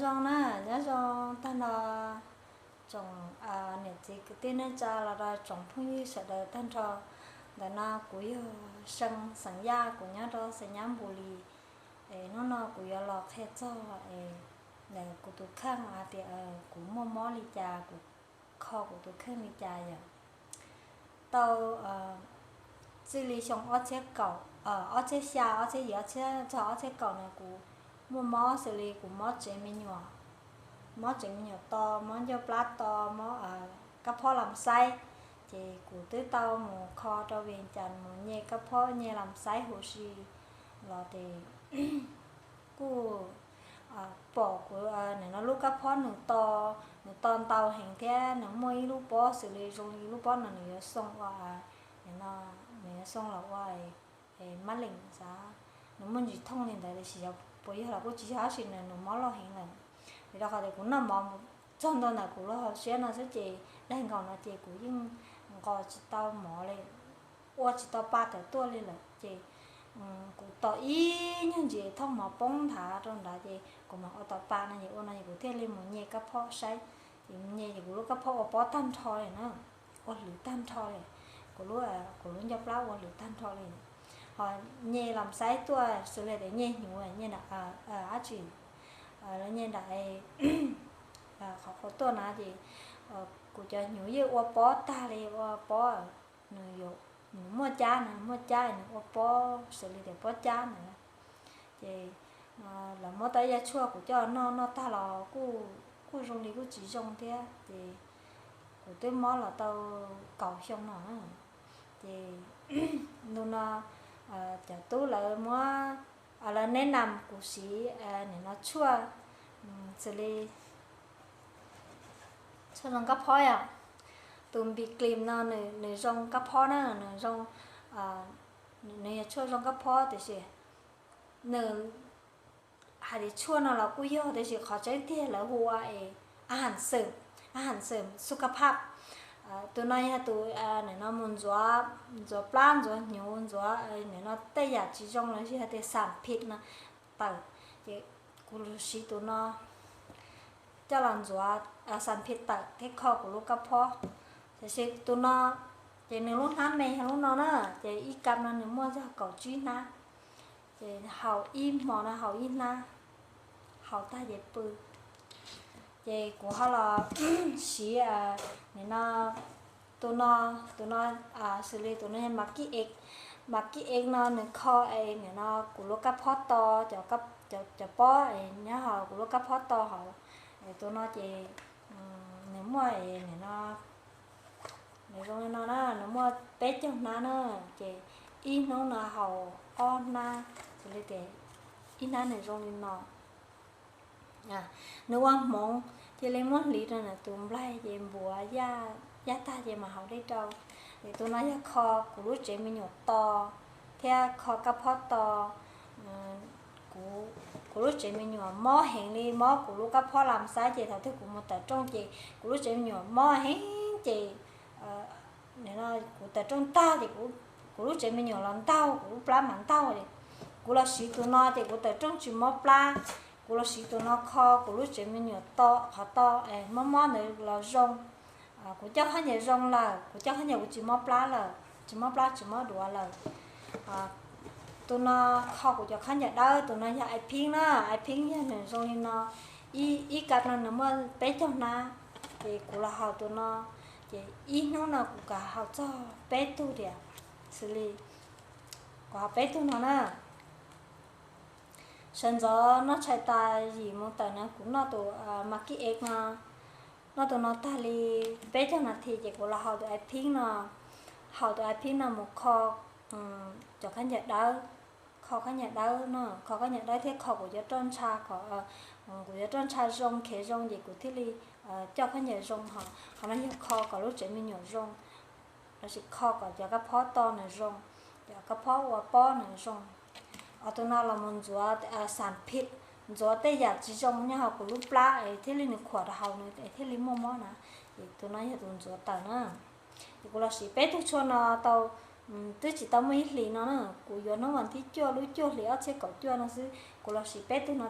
Nyob zoo na, nyob zoo tag nrho tsoom niam txiv kwv tij neej tsa los rau tsoom phooj ywg sawv daws tag nrho. Ntawm no kuv yog See xeem Yaj, kuv nyob rau xeem Nyab Npus Lis. Es hnub no kuv yuav los qhia txog es ntawm kuv tus kheej hais tias kuv muaj mob li cas, kuv kho kuv tus kheej li cas yom. Tau txij li xyoo ob txhiab kaum, ob txhiab xya, ob txhiab yim, ob txhiab, txog ob txhiab kaum no kuv muaj mob xws li kuv mob tsev me nyuam, mob tsev me nyuam to, mob ncauj plab to, mob kab phob lam xaib. Ces kuv twb tau mus kho rau Vias Cas mus nyem kab phob nyem lam xaib huv si los ces kuj pom kuv nim no lub kab phob nws to, nws to ntau heev thiab nws muaj ib lub pob xws li zoo li lub pob no nws yuav xoo ua, nws yuav xoo los ua mab leem xav, nws muaj ntsis thooj li ntawd tiam sis yog puas yog los kuj tsis yog tab sis nws mob loj heev lawm. Vim rau qhov tias kuv noj mov txog ntua ntawm kuv lub hauv siab no xwb ces daig nkaus no ces kuv yeej nqos tsis tau mov li, ua tsis tau pa tawm tuaj li lawm ces kuv tos ib nyuag ntsis thooj mov poob nthav rau nrad ces kuv mam ua tau pa no es ua no es kuv thiaj li mus nyem kab phob saib. Ces mus nyem ces kuv lub kab phob ua pob tag nrho li na, ua hlwv tag nrho li, kuv lub, kuv lub ncauj plab ua hlwv tag nrho li. Ho nyem lam xaib tuaj xws li tias nyem hnyuv, nyem dab tsi, lawv nyem nram qhov qhov tuaj na ces kuv cov hnyuv yeej ua pob tag li, ua pob, nws muaj cab na, muaj cab nws ua pob xws li tias pob cab ntawd. Ces lawv muab tau ib yam tshuaj kuv coj noj, noj tag los kuj zoo li kuj tsis zoo thiab ces kuv twb mob los tau kaum xyoo no. Ces ntu no cov tub lawv muab, lawv neb nam kuv siv nim no tshuaj xws li tshuaj zoo kab phob yom. Tus npis klim no nws zoo kab phob na, nws zoo, nws yog tshuaj zoo kab phob tiam sis nws hais tias tshuaj no los kuj yog tiam sis qhov tseeb tiag lawv hu ua es a ham xwm, a ham xwm xu ka phab. Tus no yog tus nim no mus ntxuav, ntxuav plab ntxuav hnyuv ntxuav nim no tej yam tsis zoo los yog tias xam phim no tawm ces kuv siv tus no coj los ntxuav xam phim tawm thiab kho kuv lub kab phob. Tiam sis tus no ces nws lub hnab me yog lub no na, ces ib kab no nws muaj yog kaum tsib hnab, ces haus ib hmo no haus ib hnab, haus tag ces pw. Ces kuv ho los siv nim no tus no, tus no xws li tus no yog mas kib ev, mas kib ev no nws kho es nim no kuv lub kab phob to, cov pob es nyob hauv kuv lub kab phob to hauv. Tus no ces nws muaj es nim no nws zoo li no na, nws muaj peb caug hnab na, ces ib hnub no haus ob hnab, xws li tias ib hnab nws zoo li no. Nws ua hmoov cia li muab hliv rau ntawm tus nplaig ces npuav yaj tag ces mam haus dej rau. Es tus no yog kho kuv lub tsev me nyuam to thiab kho kab phob to. Kuv lub tsev me nyuam mob heev li, mob kuv lub kab phob lam xaib ces thaum twg kuv mus tawm rooj ces kuv lub tsev me nyuam mob heev ces kuv tawm rooj tag ces kuv lub tsev me nyuam los ntaug, kuv lub plab mas ntaug li. Kuv los siv tus no ces kuv tawm rooj tsis mob plab. Kuv los siv tus no kho kuv lub tsev me nyuam to, qhov to mob mob ntawd los zoo. Kuv coj khaub ncaws zoo lawm, kuv coj khaub ncaws kuv tsis mob plab lawm, tsis mob plab tsis mob duav lawm. Tus no kho kuv cov khaub ncaws dawb, tus no yog ai pheeb na, ai pheeb yog nws zoo li no, ib kab no nws muaj peb caug hnab, ces kuv los haus tus no, ces ib hnub no kuv kam haus txog peb tug tiam, xws li kuv haus peb tug no na. Sawv ntxov noj tshais tas yim mus tawm no kuv noj tus mas kib ev no, noj tus no tag li peb caug nas this ces kuv los haus tus ai pheeb no, haus tus ai pheeb no mus kho cov khaub ncaws dawb, kho khaub ncaws dawb no, kho khaub ncaws dawb thiab kho kuv cov roj ntsha kom kuv cov roj ntsha zoo, khev zoo ces kuv thiaj li coj khaub ncaws zoo. Ho qhov no yog kho kom lub tsev me nyuam zoo, lossis kho kom cov kab phob to nws zoo, cov kab phob ua pob nws zoo. Tus no los mus ntxuav xam phim, ntxuav tej yam tsis zoo nyob hauv kuv lub plab es thiaj li nws khuam rau hauv nws es thiaj li muaj mob na. Ces tus no yog tus ntxuav tawm na. Ces kuv los siv peb tug tshuaj no tau, twb tsis tau muaj ib hlis no na, kuv yuav hnub vas thib cuaj lub cuaj hlis ob txhiab kaum cuaj no xwb, kuv los siv peb tug no